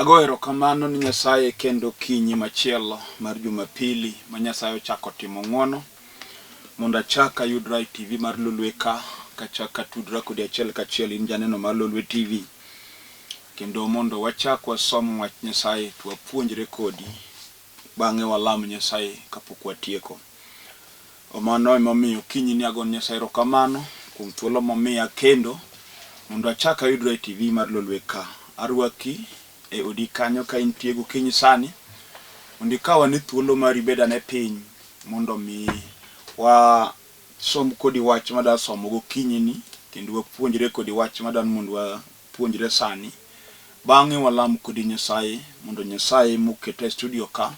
Ago erokamano ni Nyasaye kendo okinyi machielo mar Jumapili ma Nyasaye ochako timo ng'wono mondo achak ayudra e TV mar Lolwe ka kachak atudra kodi achiel kachiel in janeno mar Lolwe TV kendo mondo wachak wasom wach Nyasaye to wapuonjre kodi bang'e walam Nyasaye kapok watieko. Mano emomiyo okinyi ni agone Nyasaye erokamano kuom thuolo momiya kendo mondo achak ayudra e TV mar Lolwe ka. Arwaki e odi kanyo ka intie gokinyi sani mondo ikaw ane thuolo mari ibed ane piny mondo mi wasom kodi wach madwa somo gokinyi ni kendo wapuonjre kodi wach madwa ni mondo wapuonjre sani. Bang'e walam kodi Nyasaye mondo Nyasaye moketa e studio ka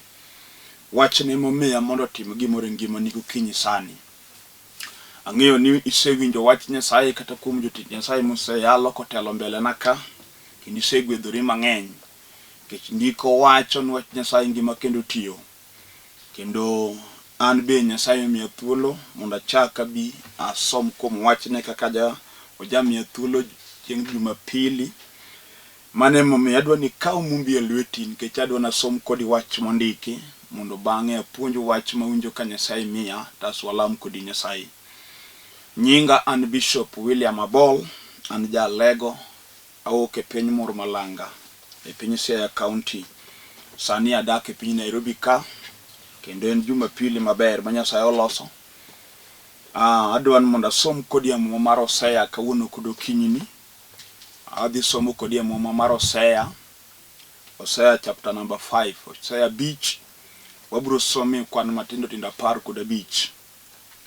Wachne momiya mondo otim gimoro e ngimani gokinyi sani. Ang'eyo ni isewinjo wach Nyasaye kata kuom jotich Nyasaye moseyalo kotelo mbele na ka, kendo isegwedhori mang'eny. Nikech ndiko wacho ni wach Nyasaye ngima kendo tiyo. Kendo an be Nyasaye omiya thuolo mondo achak abi asom kuom wachne kaka ja ojamiya thuolo chieng' Jumapili. Mano emomiyo adwa ni ikaw Mumbi e lweti nikech adwa nasom kodi wach mondiki mondo bang'e apuonj wach mawinjo ka Nyasaye miya tas walam kodi Nyasaye. Nyinga an Bishop William Abol, an ja Alego, awuok e piny Murmalanga e piny Siaya County. Sani adak e piny Nairobi ka kendo en Jumapili maber ma Nyasaye oloso. Ah, adwa ni mondo asom kodi e Muma mar Hosea kawuono kod okinyini. Adhi somo kodi e Muma mar Hosea, Hosea chapter number 5, Hosea abich, wabiro some kwan matindo tindo 15.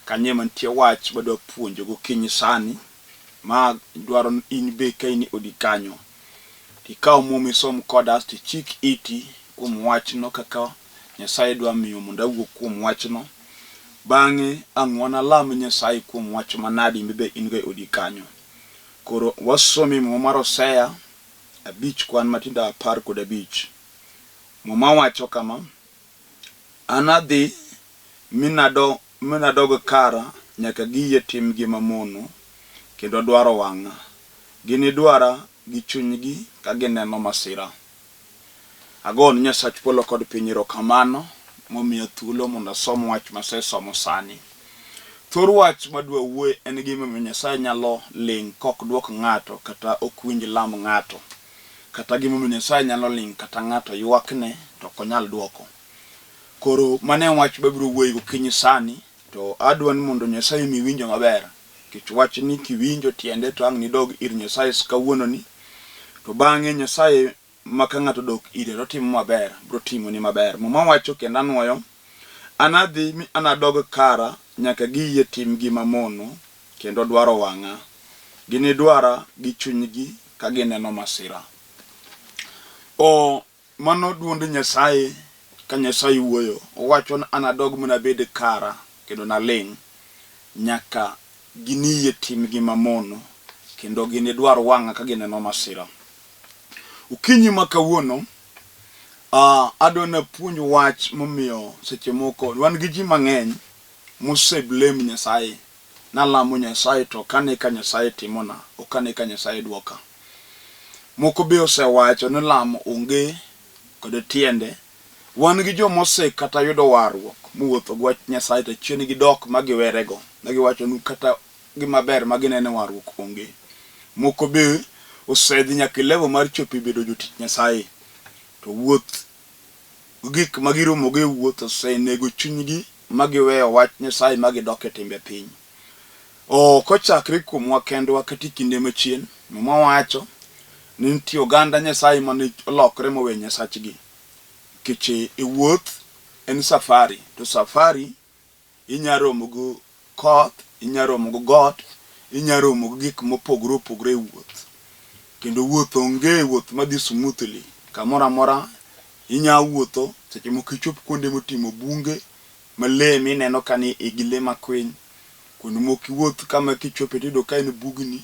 Kanyo ema nitie wach madwa puonjo gokinyi sani, ma dwaro ni in be ka in e odi kanyo, tikaw Muma isom koda asto ichik iti kuom wachno kaka Nyasaye dwa miyo mondo awuo kuom wachno. Bang'e ang' wanalam Nyasaye kuom wach manadi mibe in go e odi kanyo. Koro wasomo e Muma mar Hosea abich kwan matindo 15. Muma wacho kama, Anadhi mi nadog kara nyaka giyie timgi mamono kendo dwaro wang'a. Ginidwara gi chunygi ka gineno masira. Agone Nyasach polo kod piny erokamano momiya thuolo mondo asom wach masesomo sani. Thor wach madwa wuoye en gimomiyo Nyasaye nyalo ling' kok dwok ng'ato kata ok winj lam ng'ato. Kata gimomiyo Nyasaye nyalo ling' kata ng'ato ywakne to ok onyal dwoko. Koro mano e wach mabiro wuoye gokinyi sani to adwa ni mondo Nyasaye omi winjo maber. Nikech wachni kiwinjo tiende to ang' nidog ir Nyasaye kawuononi to bang'e Nyasaye ma ka ng'ato odok ire to otimo maber, biro timoni maber. Muma wacho kendo anwoyo, Anadhi mi anadog kara nyaka giyie timgi mamono kendo dwaro wang'a. Ginidwara gi chunygi ka gineno masira. O, mano dwond Nyasaye ka Nyasaye wuoyo. Owacho ni anadog mi nabed kara kendo naling' nyaka giniyie timgi mamono kendo ginidwar wang'a ka gineno masira. Okinyi ma kawuono, uh, adwa napuonj wach momiyo seche moko wan gi ji mang'eny mose blame Nyasaye. Nalamo Nyasaye to ok ane ka Nyasaye timona, ok ane ka Nyasaye dwoka. Moko be osewacho ni lamo onge kod tiende. Wan gi joma ose kata yudo warruok mowuotho gi wach Nyasaye to achien gidok ma giwerego. Ne giwacho ni kata gima ber ma gineno e warruok onge. Moko be osedhi nyaka e level mar chopo e bedo jotich Nyasaye. To wuoth gi gik ma giromogo e wuoth osenego chunygi ma giweyo wach Nyasaye ma gidok e timbe piny. Ok ochakre kuomwa kendwa kata e kinde machien, Muma wacho ni nitie oganda Nyasaye mane olokre moweyo Nyasachgi. Nikech e wuoth en safari, to safari Inya romo gi koth, inya romo gi got, inya romo gi gik mopogore opogore e wuoth. Kendo wuoth onge wuoth madhi smoothly. Kamoro amora inya wuotho, seche moko ichop kuonde motimo bunge ma lee mineno ka ni igi lee makwiny. Kuonde moko iwuoth kama kichope tiyudo ka en bugni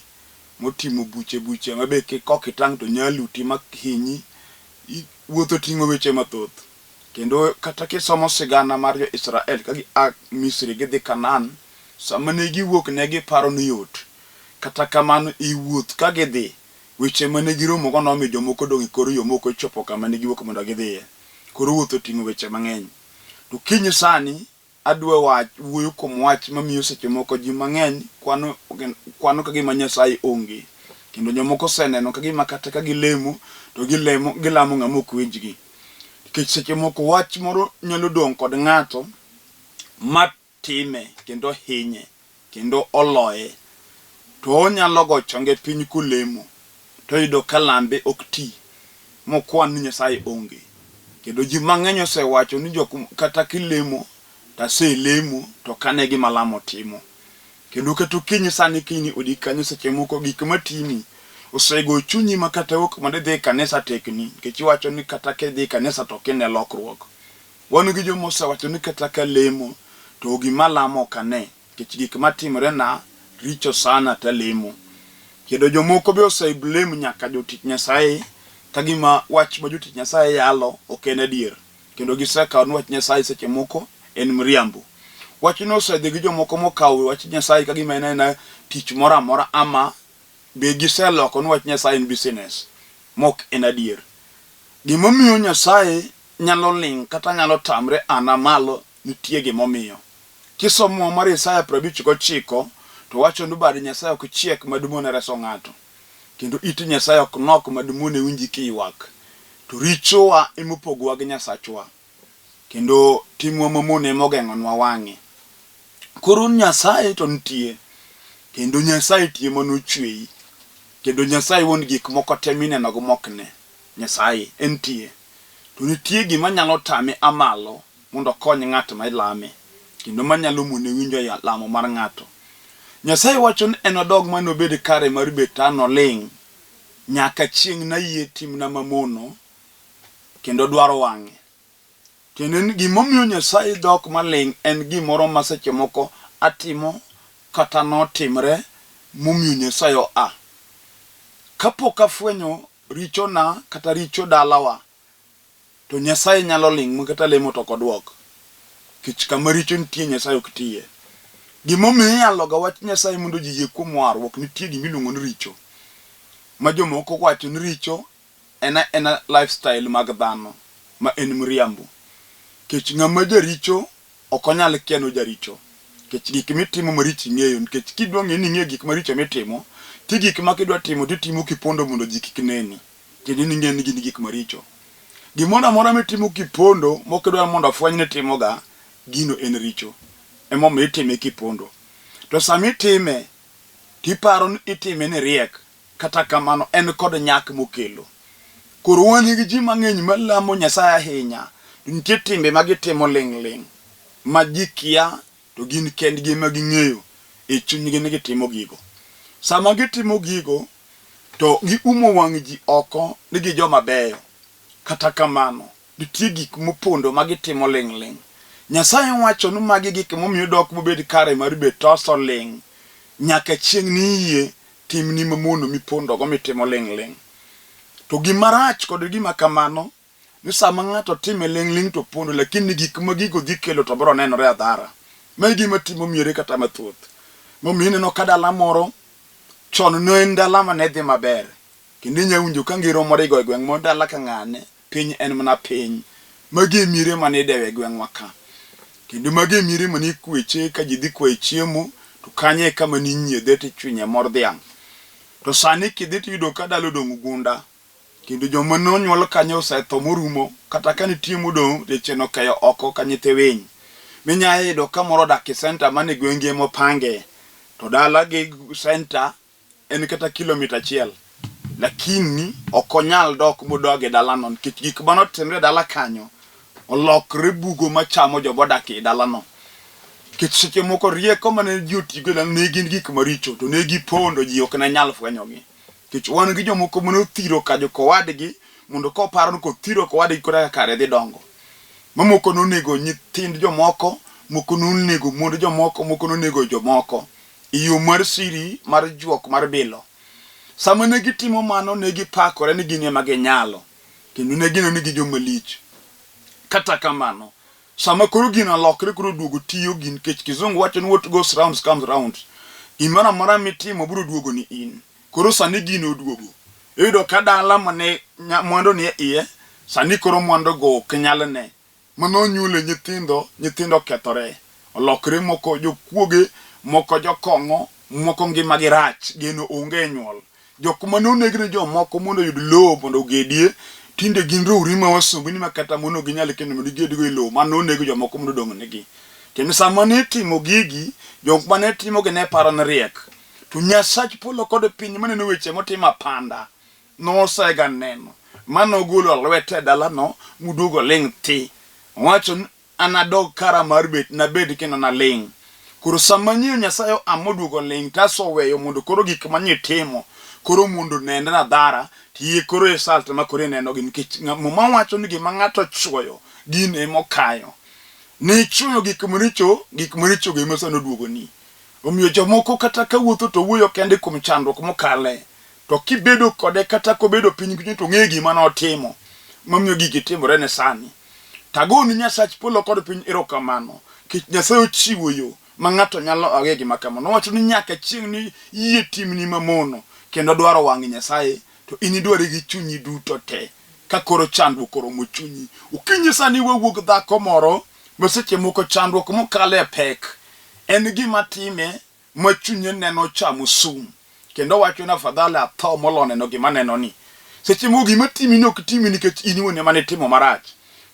motimo buche buche ma be kok itang' to nya luti ma hinyi. Wuoth oting'o weche mathoth. Kendo kata kisomo sigana mar jo-Israel ka gia Misri gidhi Kanaan, sama ne giwuok ne giparo ni yot. Kata kamano e wuoth ka gidhi, Weche mane giromogo nomiyo jomoko odong' e kor yo mok ochopo kama ne giwuok mondo gidhiye. Koro wuoth oting'o weche mang'eny. To kiny sani adwa wach wuoyo kuom wach mamiyo seche moko ji mang'eny kwano kwano ka gima Nyasaye onge. Kendo jomoko oseneno ka gima kata ka gilemo to gilemo gilamo ng'ama ok winjgi. Nikech seche moko wach moro nyalo dong' kod ng'ato ma time kendo hinye kendo oloye to onyalo go chonge piny kolemo to oyudo ka lambe ok ti mokwan ni Nyasaye onge. Kendo ji mang'eny osewacho ni jok kata kilemo to aselemo to ok ane gima lamo timo. Kendo kata okinyi sani kiny odi kanyo seche moko gik matimi osego chunyi ma kata wuok mondo idhi e kanisa tekni nikech iwacho ni kata kidhi e kanisa to ok ine lokruok. Wan gi joma osewacho ni kata kalemo to gima alamo ok ane nikech gik matimore na richo sana to alemo. Kendo jomoko be ose blame nyaka jotich Nyasaye ka gima wach ma jotich Nyasaye yalo ok en adier. Kendo gisekawo ni wach Nyasaye seche moko en mriambo. Wachno osedhi gi jomoko mokawo wach Nyasaye ka gima en aena tich moro amora ama be giseloko ni wach Nyasaye en business mok en adier. Gimomiyo Nyasaye nyalo ling' kata nyalo tamre ana malo nitie gimomiyo. Kisomo Muma mar Isaya 59 to wacho ni bad Nyasaye ok chiek madumone reso ng'ato, kendo it Nyasaye ok nok madumone winji kiywak. To richowa emopogowa gi Nyasachwa, kendo timwa mamono ema ogeng'onwa wang'e. Koro Nyasaye to nitie, kendo Nyasaye tie manochweyi, kendo Nyasaye wuon gik moko te mineno gi mok ne. Nyasaye entie. To nitie gima nyalo tame a malo mondo okony ng'at ma lame, kendo ma nyalo mone winjo lamo mar ng'ato. Nyasaye wacho ni enodog ma nobed kare mar bet to an noling' nyaka chieng' nayie timna mamono kendo dwaro wang'e. Tiende ni gimomiyo Nyasaye dhok maling' en gimoro ma seche moko atimo kata notimre momiyo Nyasaye oa. Kapok afwenyo richona kata richo dalawa to Nyasaye nyalo ling' ma kata lemo to ok odwok. Nikech kama richo nitie Nyasaye ok tiye. Gimomiyo iyaloga wach Nyasaye mondo ji yie kuom warruok nitie gima iluongo ni richo. Ma jomoko wacho ni richo en aena lifestyle mag dhano ma en mriambo. Nikech ng'ama jaricho ok onyal kia ni ojaricho. Nikech gik mitimo maricho ing'eyo. Nikech kidwa ng'eyo ni ing'eyo gik maricho mitimo, ti gik ma kidwa timo titimo kipondo mondo ji kik neni. Tiende ni ing'eyo ni gin gik maricho. Gimoro amora mitimo kipondo mok idwar mondo ofweny ni itimoga, gino en richo. Emomiyo itime kipondo. To sama itime, tiparo ni itime ni iriek, Kata kamano, en kod nyak mokelo. Koro wan gi ji mang'eny malamo Nyasaye ahinya, to nitie timbe ma gitimo ling' ling' ma ji kia to gin kendgi ema ging'eyo e chunygi ni gitimo gigo. Sama gitimo gigo, to giumo wang' ji oko ni gi joma beyo. Kata kamano, nitie gik mopondo ma gitimo ling' ling'. Nyasaye wacho ni magi gik momiyo dok mobed kare mar bet to ling' nyaka chieng' niyie timni mamono mipondogo mitimo ling'ling'. To gima rach kod gima kamano ni sama ng'ato time ling'ling' to pondo, lakini gik ma gigo dhi kelo to biro nenore adhara. Ma e gima timo miere kata mathoth. Momiyo ineno ka dala moro chon ne en dala mane dhi maber. Kendo inya winjo ka ngero moro igo e gweng' moro dala ka ng'ane Piny en mana piny. Magi e miere mane idewo e gweng'wa ka. Kendo magi e miere mane ikweche ka ji dhi kwayo chiemo, to kanyo e kama ninyiedhe tichwinye mor dhiang'. To sani kidhi tiyudo ka dala odong' gunda, kendo joma nonyuol kanyo osetho morumo, kata ka nitie modong' to jachien okeyo oko ka nyithi winy. Minya yudo ka moro odak e senta man e gweng'gi ema opange, to dala gi senta en kata kilomita achiel lakini ok onyal dok modag e dalano nikech gik mane otimre e dala kanyo olokre bugo machamo joma odak e dalano. Nikech seche moko rieko mane ji otigo e dalano ne gin gik maricho to ne gipondo ji ok ne nyal fwenyogi. Nikech wan gi jomoko mane othiro kajo kowadgi mondo koparo ni kothiro kowadgi koro eka kare dhi dongo. Mamoko nonego nyithind jomoko, moko nonego mond jomoko, moko nonego jomoko. e yo mar siri mar juok mar bilo. Sama ne gitimo mano, ne gipakore ni gin ema ginyalo, kendo ne gineno ni gin joma lich. Kata kamano, sama koro gino olokre koro oduogo tiyo gi nikech kizungu wacho ni what goes round comes round. Gimoro amora mitimo biro duogo ni in. Koro sani gino oduogo. Iyudo ka dala mane mwandu nie iye, sani koro mwandu go ok nyal ne. Mane onyuole nyithindo, nyithindo okethore. Olokre moko jokuoge, moko jokong'o, moko ngimagi rach, geno onge e nyuol. Jok mane oneg ne jomoko mondo oyud lowo mondo ogedie, tinde gin rowri ma wasumbini ma kata mon ok ginyal kendo mondo gigedgo e lowo mane oneg jomoko mondo odong' negi. Kendo sama ne itimo gigi, jok mane timogi ne paro ni riek. To Nyasach polo kod piny maneno weche motimo apanda, nosega neno ma nogolo lwete e dalano moduogo oling' thi. Owacho ni anadog kara mar bet nabed kendo naling'. Koro sama nyiyo Nyasaye oa moduogo oling' kasto oweyo mondo koro gik ma nitimo koro mondo onenre adhara to yie koro result ma koro inenogi nikech Muma wacho ni gima ng'ato ochuoyo gino ema okayo. Nichuoyo gik maricho, gik marichogo ema sani oduogoni. Omiyo jomoko kata ka wuotho to wuoyo kende kuom chandruok mokale. To kibedo kode kata kobedo piny kucho to ong'eyo gima notimo mamiyo gigi timore ne sani. To agoni Nyasach polo kod piny erokamano nikech Nyasaye ochiwo yo ma ng'ato nyalo aye gima kama. Nowacho ni nyaka chieng' ni yie timni mamono kendo dwaro wang' Nyasaye to in idware gi chunyi duto te ka koro chandruok oromo chunyi. Okinyi sani wawuok dhako moro ma seche moko chandruok mokale pek en gima time ma chunye neno chamo sum kendo owacho ni afadhali atho molo neno gima aneno ni. Seche moko gima timi ni ok timi nikech in iwuon ema nitimo marach.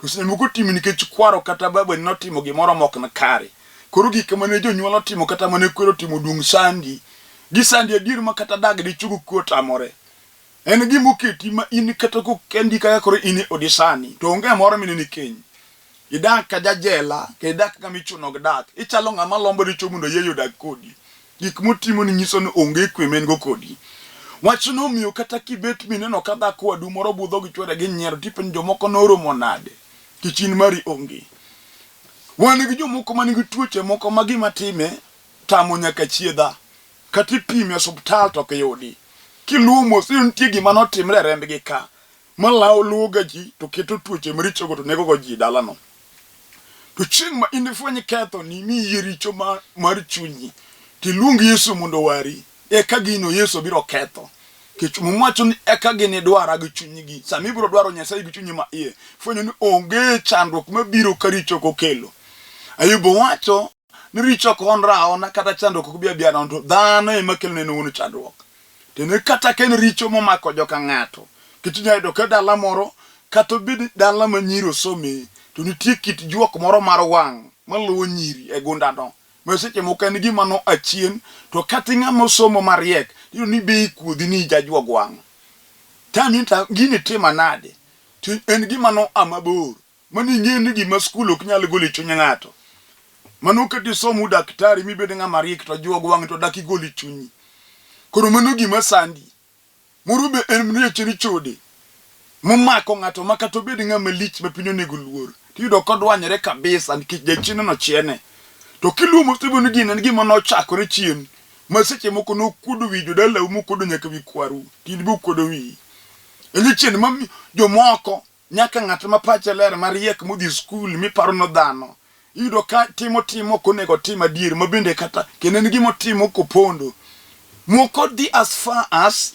To seche moko otimi nikech kwaro kata babani notimo gimoro mok ni kare. Koro gik mane jonyuol otimo kata mane kwere otimo duong' sandi. Gisandi adier ma kata dag dichwo gi kwe otamore. En gima oketi ma in kata kokendi kaka koro in e odi sani to onge moro mineno e keny. Idak ka jajela, kendo idak ng'ama ichuno gi dak. Ichalo ng'ama lombo richo mondo oyie odag kodi. Gik motimoni nyiso ni onge kwe ma en go kodi. Wachno omiyo kata kibet mineno ka dhako wadu moro budho gi chwore ginyiero tipenjo jomoko noromo nade? Nikech in mari onge. Wan gi jomoko man gi tuoche moko ma gima time tamo nyaka chiedha. Kata ipime e osuptal to ok yudi. Kiluwo mos iyudo nitie gima notimre e rembgi ka. Ma lawo luwoga ji to keto tuoche marichogo to negogo ji e dalano. To chieng' ma inifweny kethoni mi iyie richo ma, mar chunyi, to iluong Yesu mondo owari, eka gino Yesu biro ketho. Nikech Muma wacho ni eka ginidwara gi chunygi. Sama ibiro dwaro Nyasaye gi chunyi ma iye, fwenyo ni onge chandruok mabiro ka richo kokelo. Ayub wacho ni richo ok honre ahona kata chandruok ok bi abiya nono, to dhano ema kelo ne en owuon chandruok. Tiende kata ka en richo momako joka ng'ato, nikech inyalo yudo ka dala moro kata obed dala ma nyiri osome, to nitie kit juok moro mar wang' maluwo nyiri e gundano. Ma seche moko en gima no achien, to kata ing'ama osomo mariek, iyudo ni be ikuodhi ni ijajuog wang'. Tami ta gini tima nade? To en gima no a mabor. Mano ing'eyo ni gima skul ok nyal golo e chuny ng'ato. Mano kata isom udaktari mibed ng'ama riek to juog wang' to dak igol e chunyi. Koro mano gima sandi. Moro be en mreche ni chode momako ng'ato ma kata obed ng'ama lich ma piny onego luor. Tiyudo kodwanyore kabisa nikech jachien no chiene. To kiluwo mos tiyudo ni gini en gima nochakore chien ma seche moko nokuodo wi jodalau mokuodo nyaka wi kwaru to in be okuodo wiyi. En jachien ma jomoko Nyaka ng'at ma pache ler mariek modhi skul miparo no dhano iyudo ka timo tim ok onego otim adier ma bende kata kendo en gima otimo kopondo. Moko dhi as far as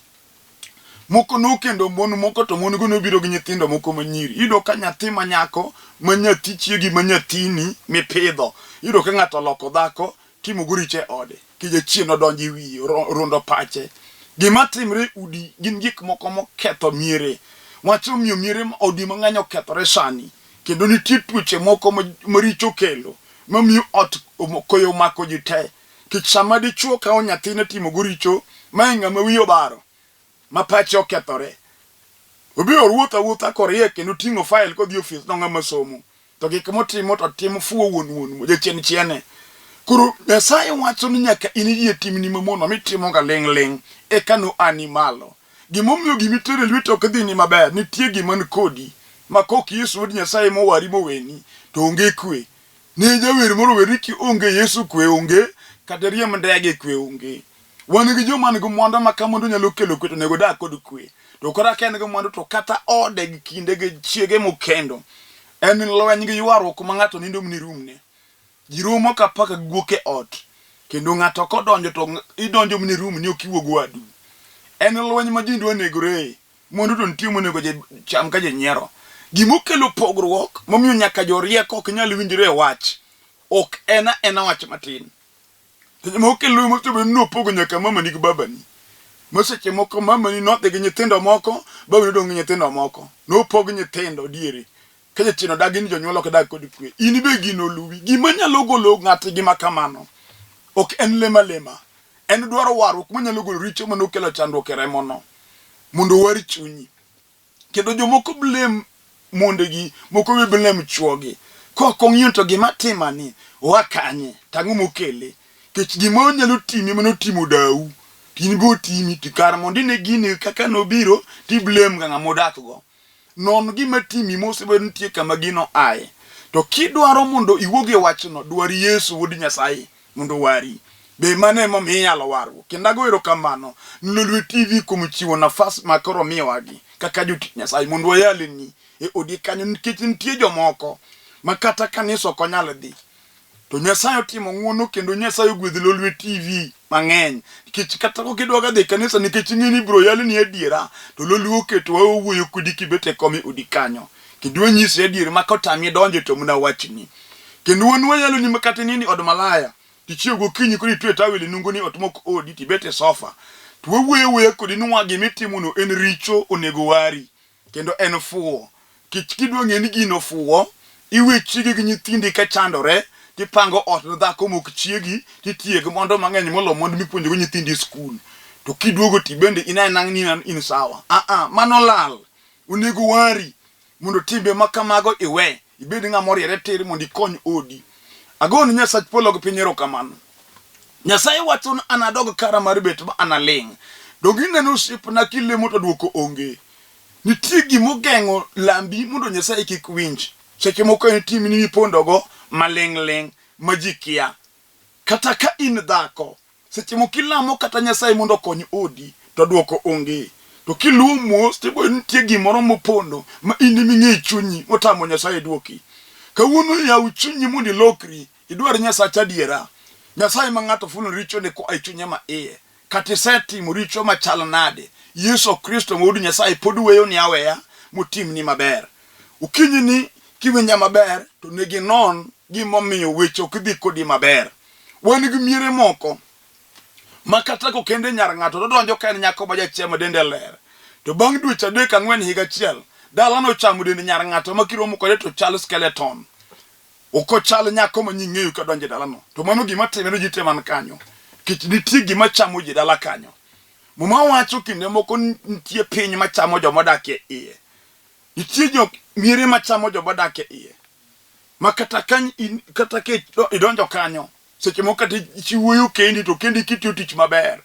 moko nokendo mon moko to mon go nobiro gi nyithindo moko ma nyiri. Iyudo ka nyathi ma nyako ma nyathi chiegi ma nyathini mipidho iyudo ka ng'ato oloko dhako timogo richo e ode. Ki jachien odonjo e wiye, orondo pache. Gima timre e udi gin gik moko moketho miere. Wach omiyo miere odi mang'eny okethore sani. Kendo nitie tuoche moko maricho kelo mamiyo ot koyo omako ji te. Nikech sama dichuo kawo nyathine timogo richo, mae ng'ama wiye obaro. ma pache okethore. Obiro wuotho awuotha koriek kendo ting'o file kodhi ofis no ng'ama somo. To gik motimo to timo fuwo wuon wuon jachien chiene. Koro Nyasaye wacho ni nyaka in iyie timni mamono mitimo ga ling' ling' eka no ani malo. Gimomiyo gima itero e lweti ok dhini maber, nitie gima ni kodi ma kok Yesu wuod Nyasaye mowari moweni to onge kwe. Ne jawer moro wer ni kionge Yesu kwe onge, kata riemb ndege kwe onge. Wan gi joma nigi mwandu ma ka mwandu nyalo kelo kwe to onego odag kod kwe. To kata ka en gi mwandu to kata ode gi kinde gi chiege mokendo en lweny gi ywaruok ma ng'ato nindo mni rumne. Ji romo ka paka gi guok e ot kendo ng'ato kodonjo to idonjo mni rumni ok iwuog wadu. En lweny ma ji dwa negore. Mwandu to nitie monego ji cham ka ji nyiero. Gima okelo pogruok momiyo nyaka jorieko ok nyal winjre e wach ok en aena wach matin. Seche moko kelo mosebedo ni nopogo nyaka mamani gi babani. Ma seche moko mamani nodhi gi nyithindo moko, babani odong' gi nyithindo moko. Nopog nyithindo diere. Ka jachien odagi ni jonyuol ok dag kod kwe. In be gino oluwi. Gima nyalo golo ng'ato e gima kamano ok en lem alema. En dwaro warruok manyalo golo richo mane okelo chandruok e remono mondo owar chunyi. Kendo jomoko blame mondegi, moko be blame chwogi. Kok ong'iyo to gima timani oa kanye, to ang'o mokele? Nikech gima onyalo timi mane otimo dau, to in be otimi, to kar mondo ine gini kaka nobiro, to i blame ga ng'ama udak go. Non gima timi mosebedo nitie kama gino aye. To kidwaro mondo iwuog e wachno, dwar Yesu Wuod Nyasaye mondo owari. Be mano ema omiyo inyalo warruok. Kendo ago erokamano ni Lolwe TV kuom chiwo nafas ma koro omiyowagi kaka jotich Nyasaye mondo wayalni e odi kanyo nikech nitie jomoko ma kata kanisa ok onyal dhi. To Nyasaye otimo ng'wono kendo Nyasaye ogwedho Lolwe TV mang'eny nikech kata kok idwaga dhi kanisa nikech ing'e ni ibiro yalni adiera to Lolwe oketowa owuoyo kodi kibet e kom e odi kanyo kendo wanyisi adier ma kotami donjo to mana wachni. Kendo wan wayaloni ma kata inindi od malaya tichiew gokinyi koro itwe tawel e nungoni ot mok odi tibet e sofa to wawuoyo awuoya kodi ni wa gima itimono en richo onego wari kendo en fuwo. Kech kidwa ng'e ni gino fuwo, iwe chiegi gi nyithindi ka chandore, tipango ot ne dhako mok chiegi, titiye gi mwandu mang'eny molo mwandu mipuonjogo nyithindi e skul. To kiduogo ti bende inena ni in sawa. Aa, mano lal. Onego wari mondo timbe ma kamago iwe, ibed ng'ama oriere tir mondo ikony odi. Agoni Nyasach polo gi piny erokamano. Nyasaye wacho ni anadog kara mar bet ma analing'. Donge ineno osiepna kilemo to dwoko onge? Nitie gima ogeng'o lambi mondo Nyasaye kik winj. Seche moko en timni mipondogo maling'ling' ma ji kia. Kata ka in dhako, seche moko ilamo kata Nyasaye mondo okony odi, to dwoko onge. To kiluwo mos, to ibo nitie gimoro mopondo ma in ema ing'eyo e chunyi motamo Nyasaye dwoki. Kawuono yaw chunyi mondo ilokri, idwar Nyasach adiera. Nyasaye ma ng'ato fulo richone koa e chunye ma iye. Kata isetimo richo machal nade, Yesu Kristo ma Wuod Nyasaye pod weyoni aweya motimni maber. Okinyi ni kiwinja maber to onego inon gimomiyo weche ok dhi kodi maber. Wan gi miere moko ma kata kokende nyar ng'ato to odonjo ka en nyako ma jachia ma dende ler. To bang' dweche adek ang'wen higa achiel, dalano ochamo dend nyar ng'ato ma kiromo kode to chal skeleton. Ok ochal nyako ma nying'eyo ka donjo e dalano. To mano gima timore ji te man kanyo. Nikech nitie gima chamo ji e dala kanyo. Muma wacho kinde moko nitie piny machamo joma odak e iye. Nitie jo miere machamo joma odak e iye. Ma kata ka in, kata ka idonjo kanyo, seche moko kata ichiwuoyo kendi to kendi kitiyo tich maber.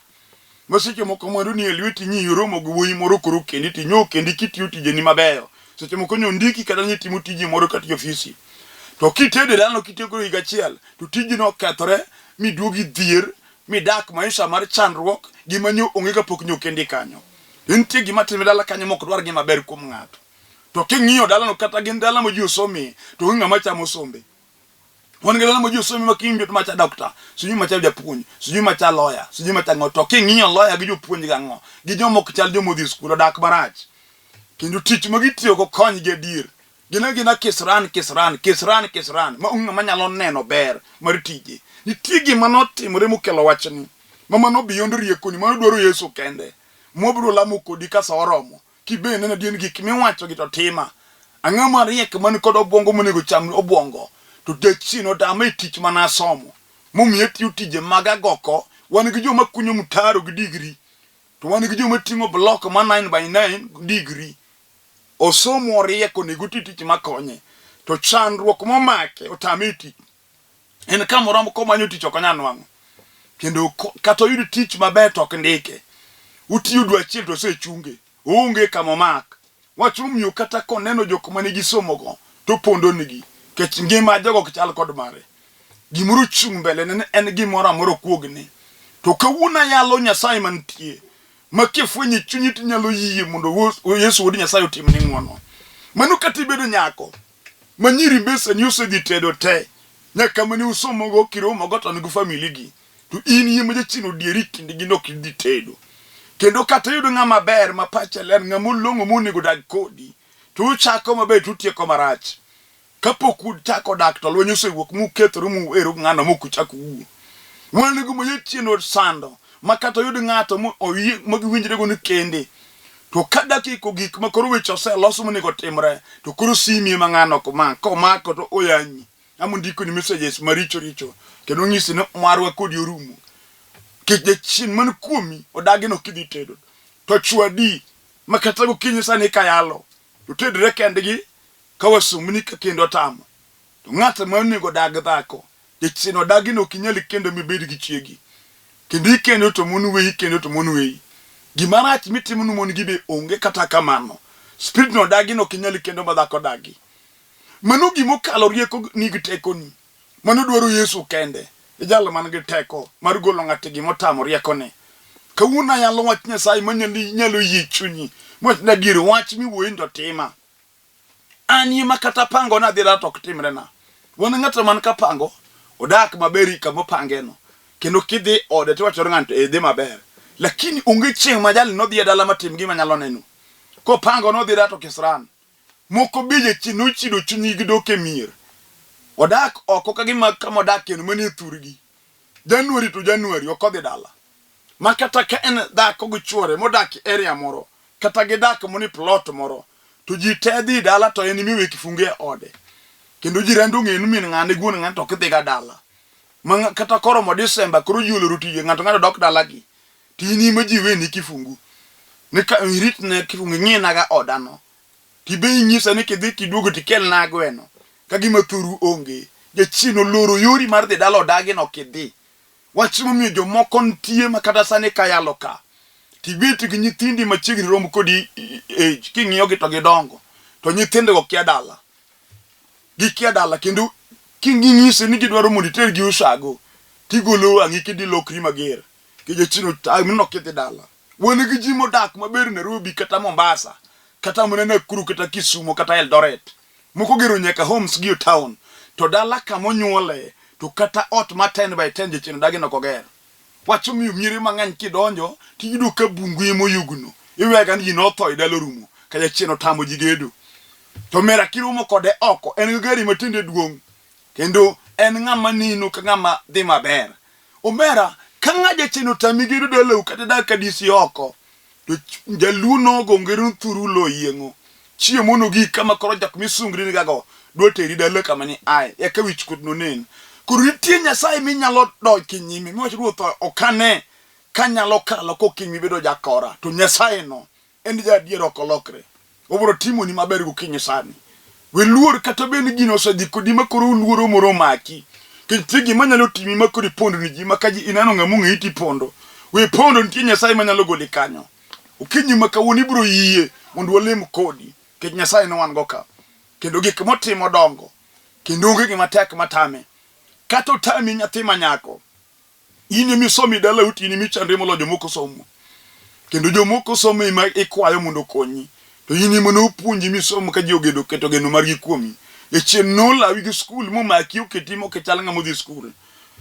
Ma seche moko mwandu ni e lweti nyi iromo gi wuoyi moro koro kendi to inyo kendi kitiyo tijeni mabeyo. Seche moko nyo ndiki kata nyi timo tiji moro kata e ofisi. To kitedo e dalano kitiyo koro higa achiel to tijino okethore miduogi dhier midak maisha mar chandruok gima nyo onge kapok nyo kendi kanyo. To nitie gima timre dala kanyo mok dwar gima ber kuom ng'ato. To king'iyo dalano kata gin dala ma ji osomie to onge ng'ama chamo sombe. Wan gi dala ma ji osomie ma kiwinjo to macha dokta, sijui macha japuonj, sijui macha lawyer, sijui macha ang'o. To king'iyo lawyer gi jopuonj gang'o, gi joma ok chal joma odhi e skul odak marach. Kendo tich ma gitiyogo konygi adier. Gin agina kisran, kisran, kisran, kisran, ma onge ng'ama nyalo neno ber mar tije. Nitie gima notimore mokelo wachni, ma mano beyond riekoni, mano dwaro Yesu kende. Mwabiro lamo kodi ka sa oromo. Kibe ineno adier ni gik miwacho gi to tima. Ang'o mariek man kod obwongo monego cham obwongo? To jachien otama e tich mana asomo. Momiyo atiyo tije mag agoko. Wan gi joma kunyo mtaro gi digri. To wan gi joma ting'o block ma 9 by 9 digri. Osomo oriek onego oti tich makonye. To chandruok momake otame e tich. En kamoro komanyo tich ok onyal nwang'o. Kendo kata oyud tich maber to ok ndike. Otiyo dwe achiel to osechunge. Oonge kama omak. Wach momiyo kata koneno jok mane gisomogo to opondo nigi. Nikech ngima jogo ok chal kod mare. Gimoro ochung' mbele ne en gimoro amora okuogne. To kawuono ayalo Nyasaye mantie. Ma kifwenyo e chunyi tinyalo yie mondo Yesu wuod Nyasaye otimni ng'wono. Mano kata ibedo nyako. ma nyiri mbeseni osedhi tedo te nyaka mane usomogo kiromogo to nigi famili gi to in yie ma jachien odieri kindgi no ok idhi tedo. Kendo kata iyud ng'ama ber ma pache ler, ng'ama olong'o monego dag kodi, to uchako maber to utieko marach. Kapok uchako dak to lweny osewuok mukethoru muweru gi ng'ano mok uchak uwuo. Wan gi ma jachien osando ma kata oyud ng'ato mo oyie ma giwinjrego ni kende to ka dakika ogik ma koro weche oselos monego otimre to koro simi ema ng'ano ok mak komako to oyanyi ama ondikoni messages maricho richo kendo onyisi ni marwa kodi orumo. Nikech jachien man kuomi odagi ni ok idhi tedo to chwadi ma kata gokinyi sani kayalo to tedre kendgi Ka wasumbni ka kendo otamo, to ng'at ma onego odag dhako, jachien odagi ni ok inyal kendo mibed gi chiegi. Kendo ikendo to mon weyi, ikendo to mon weyi. Gima rach mitimo ni mon gi be onge kata kamano. Spirit no odagi ni ok inyal kendo ma dhako dagi. Mano gima okalo rieko ni gi tekoni. Mano dwaro Yesu kende. E jal man gi teko mar golo ng'ato e gima otamo riekone. Kawuono ayalo wach Nyasaye manyalo nyalo yie chunyi. Mawach ni adier wach miwuoye ni to tima. An ema kata pango nadhi dala to ok timrena. Wan ng'ato man ka pango, odak maber kama opangeno. Kendo kidhi ode tiwacho ni ng'ato e dhi maber. Lakini onge chieng' ma jali nodhi e dala matim gima nyalo neno. Kopango nodhi dala to kisran. Moko be jachien nochido chunygi gidok e mier. Odak oko ka gima kama odakieno manie thurgi. January to January ok odhi dala. Ma kata ka en dhako gi chuore modak e area moro, kata gidak moni plot moro, to ji te dhi dala to en imiwe kifungu e ode. Kendo jirande ong'eyo ni min ng'ane gi wuon ng'ane to ok dhiga dala. Ma kata koromo December koro ji oloro tije ng'ato ng'ato dok dalagi. To in ema ji weni kifungu. Ni ka iritne kifungu ing'inaga odano. Tibe inyisa ni kidhi kiduogo tikelna gweno. Ka gima thuru onge. Jachien oloro yori mar dhi dala odagi no kidhi. Wach momiyo jomoko nitie ma kata sani kayalo ka tibet gi nyithindi machiegni rom kodi age king'iyogi to gidongo to nyithindogo kia dala gikia dala kendo king'inyise ni gidwaro mondo itergi usago tigolo wang'i kidhi lokri mager ke jachien otami nok idhi dala wan gi ji modak maber Nairobi kata Mombasa kata mana Nakuru kata Kisumo kata Eldoret Moko gero nyaka homes gi e town to dala kama onyuole to kata ot ma 10 by 10 jachien odagi nok oger. Wach omiyo miere mang'eny kidonjo tiyudo ka bungu ema oyugno. Iwega ni ji notho e dala orumo ka jachien otamo ji gedo. To mera kiromo kode oko en gi gari ma tiende duong' kendo en ng'ama neno ka ng'ama dhi maber. Omera ka ng'a jachien otami gedo dalau kata idak ka DC oko To jaluo nogo ngero thuru lo yieng'o. Chiemo no gi kama koro jok misungri ni gago dwa teri dala kama ni aye eka wich kuot nonen. Koro nitie Nyasaye minyalo dok e nyime miwach ruoth okane kanyalo kalo kokinyi bedo jakora to Nyasaye no en ja adier ok olokre. Obiro timoni maber gokinyi sani. We luor kata bed ni gino osedhi kodi ma koro luoro moro omaki. Nikech nitie gima nyalo timi ma koro ipondo ni ji ma ka ji ineno ng'ama ong'eyi tipondo. We pondo nitie Nyasaye manyalo goli kanyo. Okinyi ma kawuono ibiro yie mondo walem kodi nikech Nyasaye ne wan go ka. Kendo gik motimo dongo kendo onge gima tek matame. Kata otami nyathi ma nyako, In ema isomo e dalau to in ema ichandri moloyo jomoko somo. Kendo jomoko somo ema ikwayo mondo okonyi. To in ema nopuonji misomo ka ji ogedo keto geno margi kuomi. Jachien nolawi gi skul momaki oketi mokichal ng'ama odhi skul.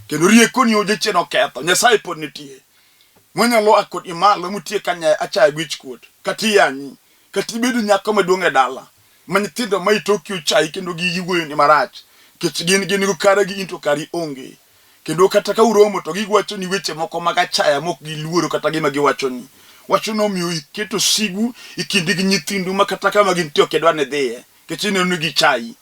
Kendo riekoni o jachien oketho. Nyasaye pod nitie. Mwanyalo a kodi malo motiek achaya gi wichkuot. Kata iyanyi. Kata ibedo nyako maduong' e dala. Ma nyithindo ma itoki ochayi kendo giwuoyoni marach. Nikech gin gin go karegi in to kari onge. Kendo kata ka uromo to giwachoni weche moko mag achaya mok giluoro kata gima giwachoni. Wachno omiyo iketo sigu e kindi gi nyithindu ma kata kama gintie ok idwar ni idhiye nikech ineno ni gichayi.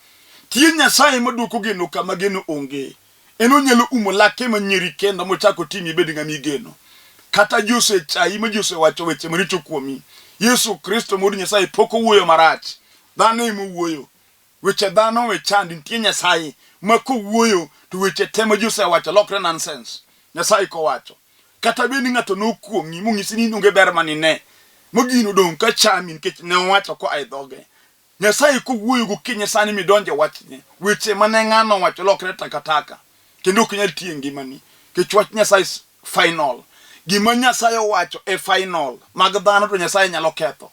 Tie Nyasaye maduoko geno kama geno onge. En onyalo umo lake manyeri kendo mochak otimi ibed ng'ama igeno. Kata ji osechayi ma ji osewacho weche maricho kuomi, Yesu Kristo ma Wuod Nyasaye pok owuoyo marach. Dhano ema owuoyo. Weche dhano we chandi, nitie Nyasaye ma kowuoyo to weche te ma ji osewacho lokre nonsense. Nyasaye kowacho. Kata bed ni ng'ato nokuong'i monyisi ni in onge ber ma nine, ma gino odong' ka chami nikech ne owacho koa e dhoge. Nyasaye kowuoyo gokinyi sani midonjo e wachne, weche mane ng'ano owacho lokre takataka kendo ok nyal tiyo e ngimani nikech wach Nyasaye is final. Gima Nyasaye owacho e final, mag dhano to Nyasaye nyalo ketho.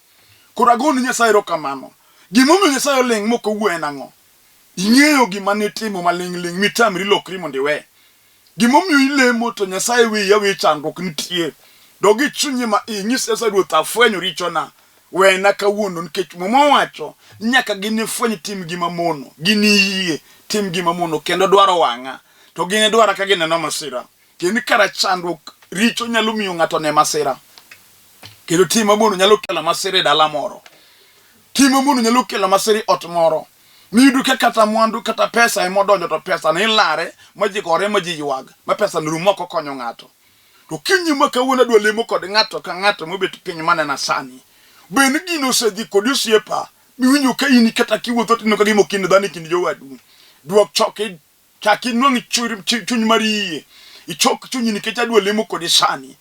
Koro agonu Nyasaye erokamano. Gimomiyo Nyasaye oling' mok owuo en ang'o? Ing'eyo gima nitimo maling'ling' mitamri lokri mondo iwe. Gimomiyo ilemo to Nyasaye weyi aweya chandruok nitie. Dog e chunyi ma iye, nyis Nyasaye Ruoth afwenyo richona, wena kawuono nikech Muma owacho ni nyaka ginifweny timgi mamono, giniyie timgi mamono kendo dwaro wang'a, to ginidwara ka gineno masira. Kendo kara chandruok richo nyalo miyo ng'ato ne masira. Kendo tim mamono nyalo kelo masira e dala moro. Tim mamono nyalo kelo masira e ot moro. Miyudo ka kata mwandu kata pesa ema odonjo to pesa ni ilare ma ji gore ma ji ywag ma pesa ni rum ok okonyo ng'ato. To kinyi ma kawuono adwa lemo kod ng'ato ka ng'ato mobet piny manena sani. Bed ni gino osedhi kodi osiepa miwinjo ka in kata kiwuotho tineno ka gima ok in dhano e kind jowadu. Duok choke chak inwang' chuny mar yie. Ichok chunyi nikech adwa lemo kodi sani.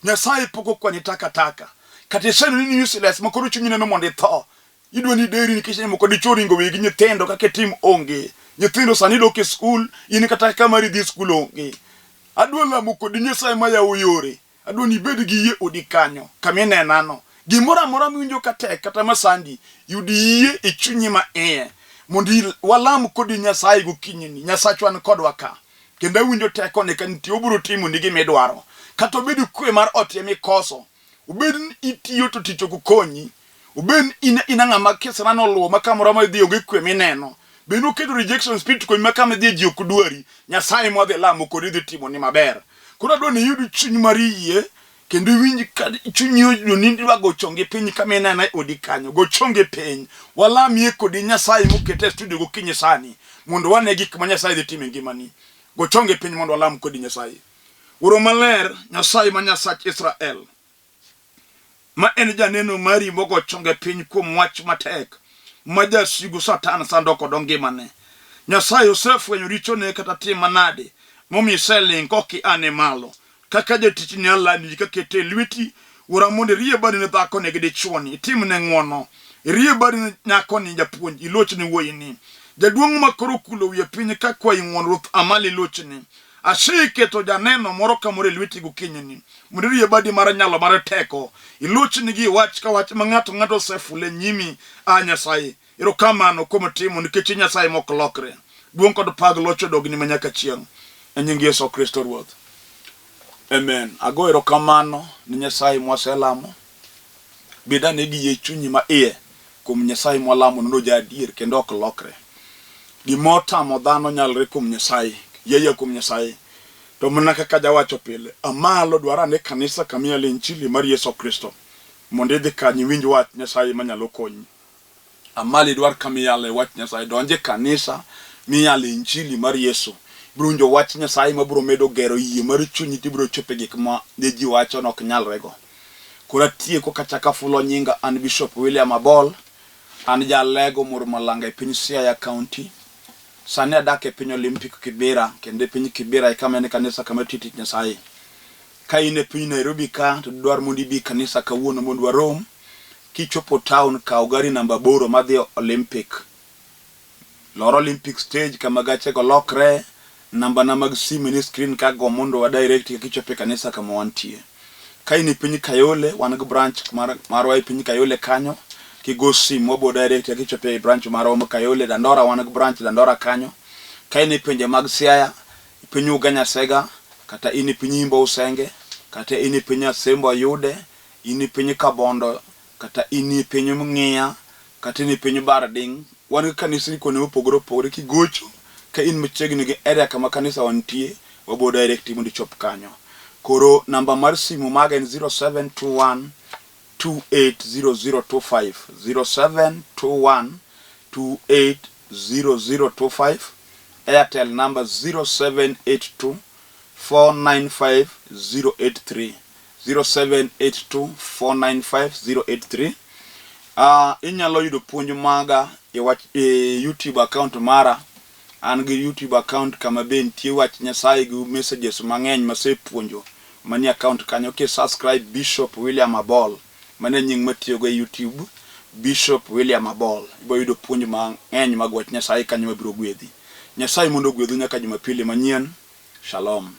Nyasaye pok okwani takataka. Kata iseneno ni in useless ma koro chunyi neno mondo itho. Idwa ni ideri nikech seche moko dichwo oringo weyi gi nyithindo kaka itim onge. Nyithindo sani dok e skul, in kata kaka mari dhi skul onge. Adwa lamo kodi Nyasaye ma yawo yore. Adwa ni ibed gi yie odi kanyo, kama inenano. Gimoro amora miwinjo ka tek kata masandi, yud yie e chunyi ma iye. Mondo walam kodi Nyasaye gokinyini. Nyasachwa ni kodwa ka. Kendo awinjo tekone ka nitie, obiro timoni gima idwaro. Kata obed kwe mar ot ema ikoso, obed ni itiyo to tich ok okonyi, obed ni in ina ng'ama kisran oluwo ma kamoro ma idhi onge kwe mineno, bed ni oketo rejection spirit kuomi ma kama idhiye ji ok dwari, Nyasaye mwadhi lamo kodi dhi timoni maber. Koro adwa ni iyud chuny mar yie kendo iwinj ka chunyi oyudo ni idwa go chongi piny kama inena e odi kanyo, go chongi piny, walamie kodi Nyasaye mokete e studio gokinyi sani mondo wane gik ma Nyasaye dhi timo e ngimani. Go chongi piny mondo walam kodi Nyasaye. Wuoro maler, Nyasaye ma Nyasach Israel, ma en janeno mari mogo chonge piny kuom wach matek ma jasigu Satan sando kod ngimane. Nyasaye osefwenyo richone kata tim manade momiyo iseling' kok iane malo. Kaka jatichni alandi kakete e lweti, wuora mondo irie badi ne dhakoni gi dichwoni, itimne ng'wono. Irie badi ne nyakoni japuonj, ilochne wuoyini. Jaduong' ma koro okulo wiye piny ka kwayi ng'wono, Ruoth amalo ilochne. Aseketo janeno moro ka moro e lweti gokinyini, mondo irie badi mar nyalo mar teko, ilochni gi wach ka wach ma ng'ato ng'ato osefulo e nyimi, a Nyasaye. Erokamano kuom timo nikech in Nyasaye mok lokre. Duong' kod pag loch odogni ma nyaka chieng'. E nying Yesu Kristo Ruoth. Amen. Ago erokamano ne Nyasaye mwaselamo. Bed ane gi yie chunyi ma iye kuom Nyasaye mwalamo nono ja adier kendo ok lokre. Gima otamo dhano nyalre kuom Nyasaye. Yie kuom Nyasaye. To mana kaka jawacho pile, amalo dwar ane kanisa kama iyale injili mar Yesu Kristo mondo idhi kanyo iwinj wach Nyasaye manyalo konyi. Amalo idwar kama iyale wach Nyasaye, donj e kanisa miyale injili mar Yesu. Ibiro winjo wach Nyasaye mabiro medo gero yie mar chunyi to ibiro chopo e gik ma ne ji wacho ni ok nyalrego. Koro atieko kachako afulo nyinga, an Bishop William Abol, an ja Alego Moro Malanga e piny Siaya County. Sani adak e piny Olympic Kibera, kendo e piny Kibera e kama en e kanisa kama atiyo tich Nyasaye. Ka in e piny Nairobi ka to dwar mondo ibi kanisa kawuono mondo warom. Kichopo town kaw gari namba aboro madhi Olympic. Lor Olympic stage kama gachego lokre, namba na mag simu ni screen ka go mondo wa direct ka kichopo e kanisa kama wantie. Ka in e piny Kayole, wan gi branch mar, marwa e piny Kayole kanyo. Kigo simu wabo direct ka kichopo e branch marwa ma Kayole. Dandora wan gi branch Dandora kanyo. Ka in e pinje mag Siaya, e piny Ugenya Sega, kata in e piny Imbo Usenge, kata in e piny Asembo Ayude, in e piny Kabondo, kata in e piny Ng'iya, kata in e piny Barding, wan gi kanisni kuonde mopogore opogore. Kigocho ka in machiegni gi area kama kanisa wa nitie, wabo direct mondo ichop kanyo. Koro namba mar simu maga en 0721 280025, 0721 280025, Airtel number 0782 495 083. 0782495083. Uh, inyalo yudo puonj maga e wach e YouTube account mara. An gi YouTube account kama be nitie wach Nyasaye gi messages mang'eny masepuonjo manie account kanyo. Ki subscribe Bishop William Abol, mano e nying matiyogo e YouTube, Bishop William Abol. Ibiro yudo puonj mang'eny mag wach Nyasaye kanyo mabiro gwedhi. Nyasaye mondo ogwedhu nyaka Jumapili manyien. Shalom.